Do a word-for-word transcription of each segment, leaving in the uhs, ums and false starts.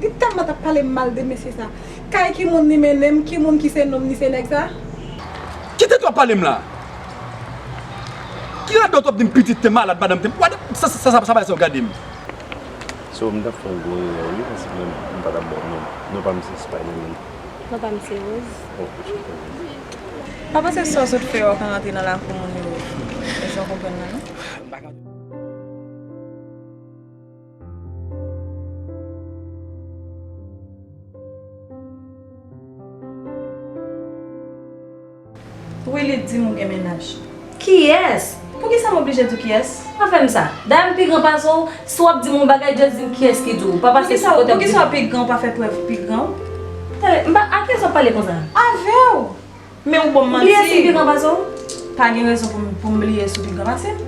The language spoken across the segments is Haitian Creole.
Li tèlman t ap pale m mal de mesye sa. Kay ki moun li mennen m, ki moun ki se nonm li se nèg sa? Ki tèt w ap pale m la? Ki radòt w ap di m pitit te malad, madanm te, wade, sa, sa, sa, sa bagay sa w gade m. So, m t ap fè yon gwo erè, wi, paske mwen, m pa t ap ba w non. Non pa m se Spiderman. Non pa m se Rose. Oh, enchante, Rose. Pa panse sa w sot fè yo ka rantre nan lakou moun yo. Èske w konprann la, non? Wi, li di m ou gen mennaj. Kiyès? Poukisa m oblije di w kiyès? Pa fè m sa. Dayè m pi gran pase w, si w ap di m yon bagay, just di m kiyès ki di w. Pa pase sou kote m. Poukisa w pi gran, w pa fè prèv pi gran w? Tande, m pa, a kiyès w ap pale konsa? Avè w! Men ou ban m manti. Bliye si l pi gran pase w? Pa gen rezon pou m, pou m bliye si w pi gran pase m.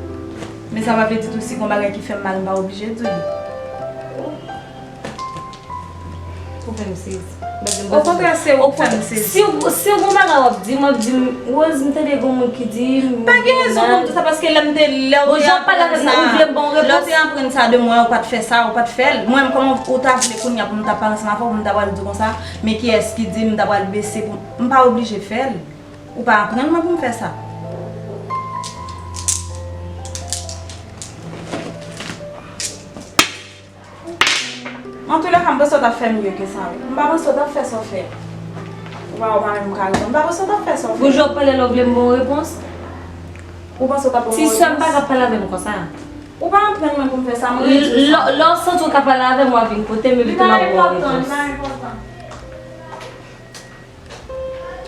Men sa pa vle di tou si gon bagay ki fè m mal, m pa oblije di w li. Ou fè m sezi. Okontrè, se ou k fè m sezi. Si w, si w gon bagay w ap di m, w ap di m, Rose, m tande gon moun ki di m. Pa gen rezon pou m di sa, paske lè m te, lè w te aprann sa, lè w te aprann sa de mwen, ou pa t fè sa, ou pa t fè l. Mwen, kòman ou ta vle kounye a pou m ta pale ansanm avè w, pou m ta pral di w konsa, men kiyès ki di m ta pral bese pou m pa oblije fè l. Ou pa aprann mwen pou m fè sa. Antoulèka, m panse w t ap fè mye ke sa, wi. M pa panse w t ap fè sa w fè. Ou pa, ou pa menm ka reponn. M pa panse w t ap fè sa w fè. Boujwa, w pale lè w vle m ba w repons. Ou panse w t ap ban m yon repons? Ti sè m pa ka pale avè m konsa. Ou pa aprann mwen pou m fè sa, mwen redi w sa. Lè, lè w santi w ka pale avè m, w a vin kote m, epi tou m ap ba w repons. Li pa enpòtan, li pa enpòtan.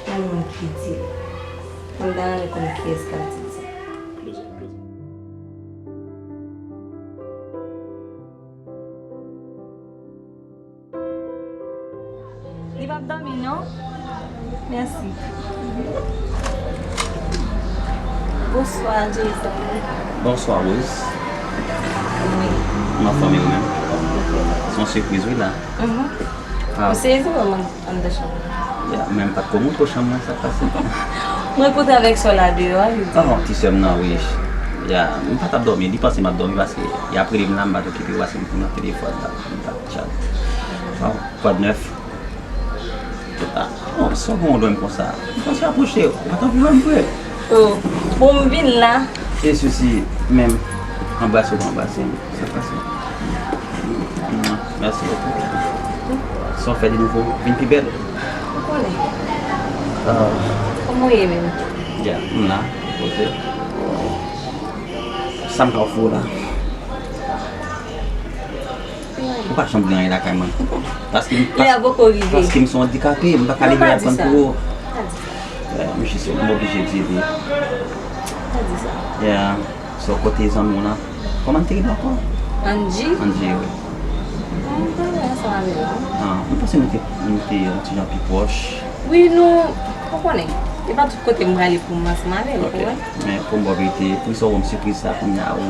Yon moun ki di l. Mwen ta renmen konn kiyès k ap di l sa. Li p ap dòmi, non? Mèsi. Bonswa, Jason. Bonswa, Rose. Wi. Kòman fanmi w menm? Se yon sipriz, wi, la. Mhm. Ah. Ou sezi wè mwen anndan chanm nan. Ya, men m pa t ko montre w chanm mwen, sa k pase? Mwen rankontre avèk sè w la deyò a, li di. Ah, ti sè m nan, wi. Ya, m pa t ap dòmi, li panse m ap dòmi paske y ap rele m la, m pa t okipe, paske m nan telefòn la, m t ap tchat. Waw, kwa d nèf? Ah, oh, sa w gen w dòmi konsa? Konsa apwoche, ou pa t anvi wè m vre? Oh, bon, m vin la. E sesi, men anbrase w, anbrase m. Sa pase. Mèsi bokou. Sa w fè de nouvo? Vin pi bèl. Ou konnen. Ah. Kòman w ye menm? Ya, m la, poze. Sa m ka ofri w la? Ou pa janm gen anyen lakay mwen. Paske m, lè a poko rive. Paske m se yon andikape, m pa ka leve al pran pou ou. Pa di sa. Pa di sa. Ya, m jis, m oblije di li. Pa di sa. Ya. So, kote zanmi w lan? Kòman l te rele ankò? Angie? Angie, wi. Mwen pa wè ansanm avè l, non. Ah, mwen panse nou te, nou te yon ti jan pi pwòch. Wi, nou, ou konnen, e pa tout kote m prale pou m ansanm avè l, ou konprann? Men pou m ba w verite, poukisa w ban m sipriz sa kounye a? Ou,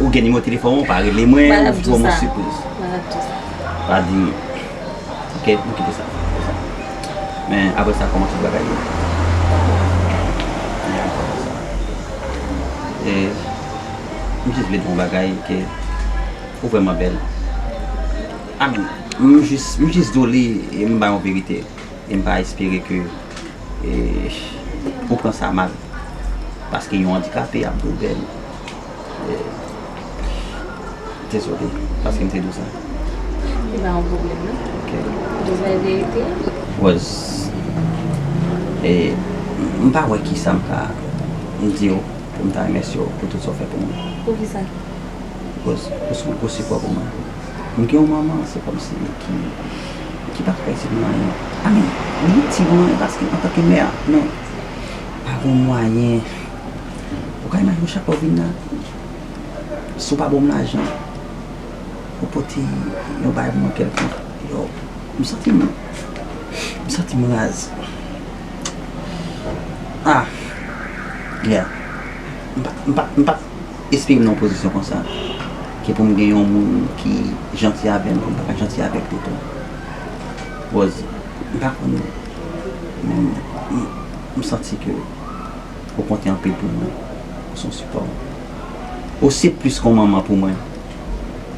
ou gen nimewo telefòn mwen, ou pa rele mwen, ou fè ban m yon sipriz. M pa t ap di sa. Pa di m. Ok, nou kite sa. Kite sa. Men apre sa, kòman tout bagay ye? Men apre sa. E, m jis vle di w yon bagay ke ou vrèman bèl. I mean, m jis, m jis di w li, e m ba yon verite. E m pa espere ke, e, ou pran sa mal. Paske yon andikape ap di w bèl. E, dezole, paske m te di w sa. Li pa yon pwoblèm, non. Ok. Ou di sa verite. Rose, e, m pa wè kisa m ka di w pou m ta remèsye w pou tout sa w fè pou mwen. Poukisa? Rose, ou se yon gwo sipò pou mwen. M gen yon manman, se kòmsi ki, ki pa ka di mwen anyen. I mean, li itil mwen paske antanke mè, men pa gen mwayen. Ou ka imajine w chak lè w vin la, si w pa ban m lajan, ou pote yon bagay pou mwen kèlkonk, yo, m santi m, m santi m raz. Ah, yeah. M pa, m pa, m pa espere m nan yon pozisyon konsa. Ke pou m gen yon moun ki janti avè m, pou m pa ka janti avèk li tou. Rose, m pa konn ou, men m, m, m santi ke ou konte anpil pou mwen. Ou se yon sipò. Ou se plis ke yon manman pou mwen.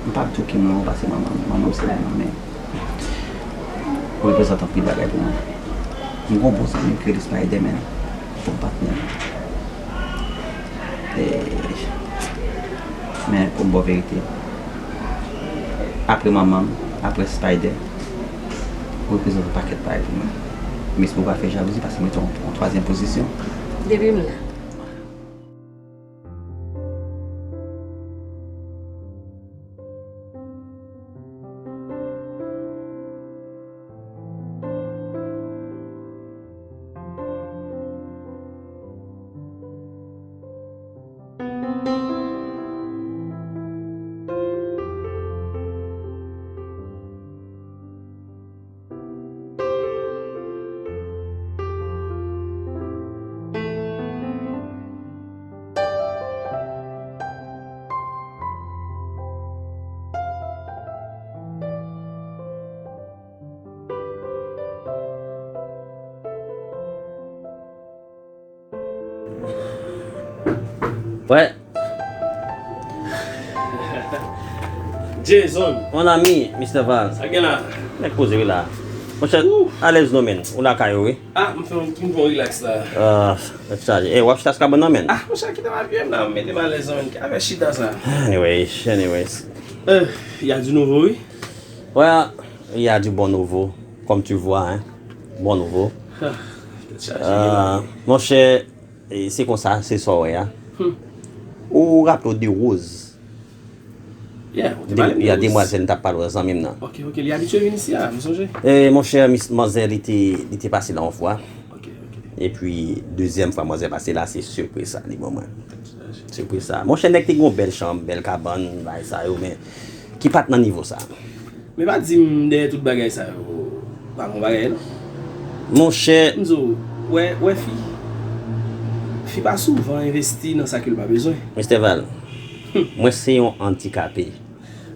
M p ap di w ke m renmen w pase manman m. Manman m se manman m, men Ou reprezante anpil bagay pou mwen. M gen yon bon zanmi m ki rele Spiderman, bon patnè m. E, men pou m ba w verite, apre manman m, apre Spider, ou reprezante yon pakèt bagay pou mwen. M espere w pa fè jalouzi paske m mete w an twazyèm pozisyon. Depi m la. Wè. Jason. Mon ami, Mister Val. Sa gen la? Nèg poze wi la. Monchè, alèz non men. Ou lakay ou wi. Ah, m fè yon, m fè yon relax la. Ah, tèt chaje. Eh, w ap chita sou kabann nan men. Ah, monchè, kite m apiye m la, m mete m alèz non men. Ki afè chita sa? Anyways, anyways. Euh, y a du nouveau, wi. Wè, y a du bon nouveau, comme tu vois, hein. Bon nouveau. Ah, tèt chaje. Ah, monchè, e se konsa, se sa w wè a. Hmm. Ou raple w de Rose? Yeah, ou te pale m de Rose. Ya, demwazèl m t ap pale w, zanmi m nan. Ok, ok, li abitye vin isi a, m sonje. E, monchè, mis-, manzè, li te, li te pase la yon fwa. Ok, ok. Epi, dezyèm fwa manzè pase la, se sipriz sa li ban mwen. Sipriz sa. Monchè, nèg te gen yon bèl chanm, bèl kabann, bagay sa yo, men ki pa t nan nivo sa. Men pa di m dèyè tout bagay sa yo pa gon bagay non. Monchè. M di w, wè, wè fi. Fi pa souvan envesti nan sa ke l pa bezwen. Mister Val, mwen se yon andikape.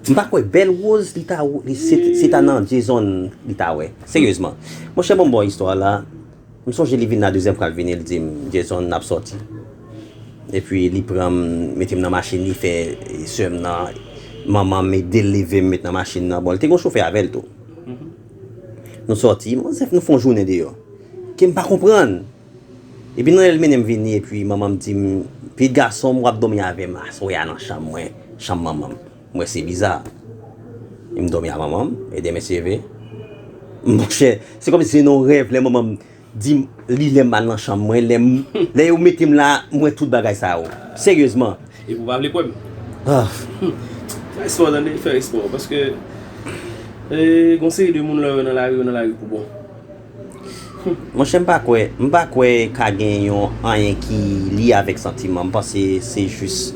M pa kwè bèl Rose li ta, li se, se ta nan Jason li ta wè. Seryezman. Monchè, bon, bon istwa la. M sonje li vin la dezyèm fwa l vini, l di m, "Jason, n ap sòti." Epi li pran m, mete m nan machin, li fè, e, sè m nan, manman m ede l leve m, met nan machin nan. Bon, li te gen yon chofè avè l tou. Nou sòti, manzè, nou fè yon jounen deyò. Ke m pa konprann. Epi nan lè l mennen m vini, epi manman m di m, "Pitit gason m, w ap dòmi avè m aswè a nan chanm mwen, chanm manman m." M wè se biza. M dòmi a manman m, e demen se leve. Monchè, se kòmsi se nan yon rèv, lè manman m di m, li lè m al nan chanm mwen, lè m, lè yo mete m la, m wè tout bagay sa yo. Seryezman. Epi w pa vle kwè m. Ah. Fè espò, tande, fè espò. Paske, e, gon seri de moun lè yo nan lari, yo nan lari pou bon. Monchè, m pa kwè, m pa kwè ka gen yon anyen ki lye avèk santiman. M panse se jis,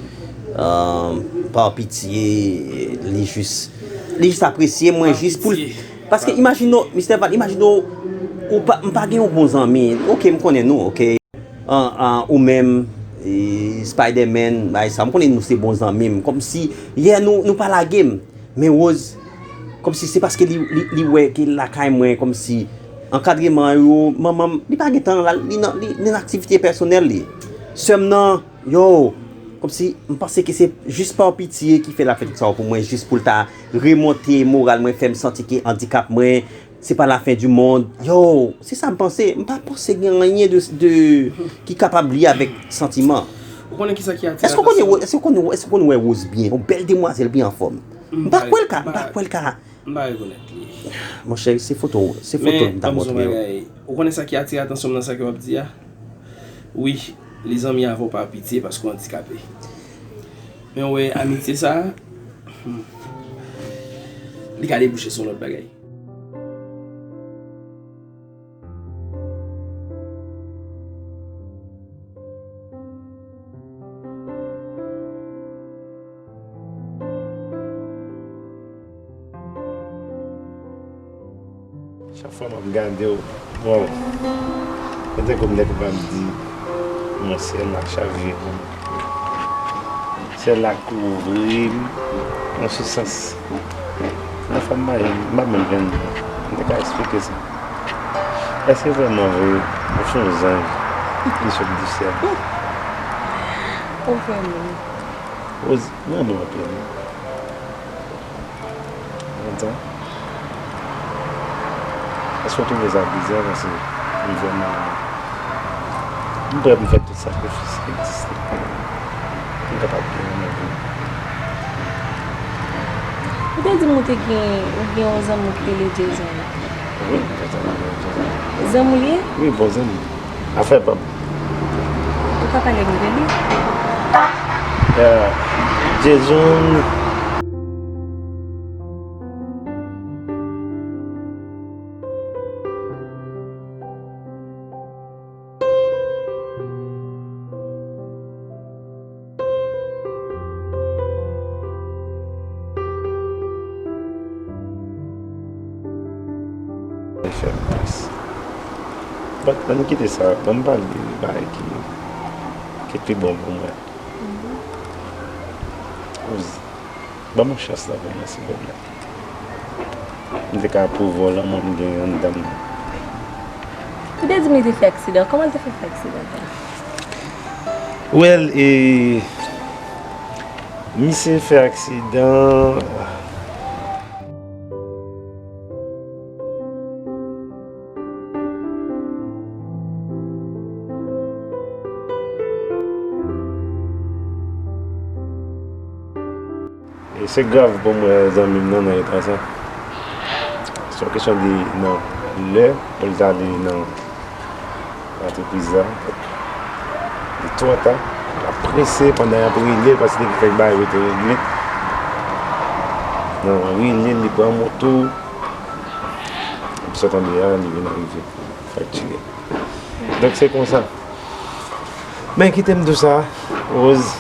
euh, pa pitye, li jis, li jis apresye mwen jis pou l. Paske imajine w, Mister Val, imajine w, ou pa, m pa gen yon bon zanmi. Oke, m konnen nou, oke. An, an, ou menm, e, Spider-Man, bagay sa, m konnen nou se bon zanmi m. Kòmsi, yè nou, nou pa lage m. Men Rose, kòmsi se paske li, li, li wè ke lakay mwen, kòmsi ankadreman yo, manman m, li pa gen tan, la, li nan, li, li nan aktivite pèsonèl li. Sè m nan, yo, kòmsi m panse ke se jis pa pitye ki fè l ap fè tout sa yo pou mwen, jis pou l ta remonte moral mwen, fè m santi ke andikap mwen, se pa lafen di mond. Yo, se sa m panse. M pa panse gen anyen de, de, ki kapab lye avèk santiman. Ou konnen kisa ki atire atansyon? Èske w konnen, èske w konnen, èske w konnen wè Rose byen? Yon bèl demwazèl byen anfòm. M pa kwè l ka, m pa kwè l ka. M pa rekonèt li. Monchè, se foto, se foto m ta montre yo. Men, ban m di w yon bagay. Ou konnen sa ki atire atansyon m nan sa ke w ap di a? Wi, li zanmi avè w pa pitye paske w andikape. Men w wè amitye sa, hmm, li ka debouche sou yon lòt bagay. Chak fwa m ap gade w, waw. Se tankou m te kapab di, non, syèl la chaje pou mwen. Syèl la kouvri m, nan se sans. Nan fwa m mache, m pa menm jwenn mo m te ka eksplike sa. Èske vrèman vre, ou se yon zanj ki sot di syèl? Ou vrèman. Rose, m renmen w anpil. Kontan. Èske w twouve sa biza? Paske m vrèman, m prè pou m fè tout sakrifis ki egziste pou m kapab gen yon lòt vi. Ou te di m ou te gen, ou gen yon zanmi w ki rele Jason. Wi, m te zanmi avèk Jason. Zanmi w li ye? Wi, bon zanmi. Afè pa m. Ou ka pale m de li? Ya, Jason. Fè m plis. But, ann kite sa, ban m pale de bagay ki, ki pi bon pou mwen. Ouz, ban m yon chans la pou mwen, silvouplè. M te ka pwouve w lanmou m gen anndan m nan. Ou te di m li te fè aksidan. Kòman l te fè fè aksidan sa? Well, e, misye fè aksidan. E se grav pou mwen, zanmi m nan, nan eta sa. Se yon kesyon de nan lè pou l t ale nan antrepriz la. Li twò ta. L ap prese pandan y ap rele l, paske li gen kèk bagay yo te regle. Nan rele l, li pran moto. Epi sa w tande a, li vin rive faktire. Donk, se konsa. Men kite m di w sa, Rose.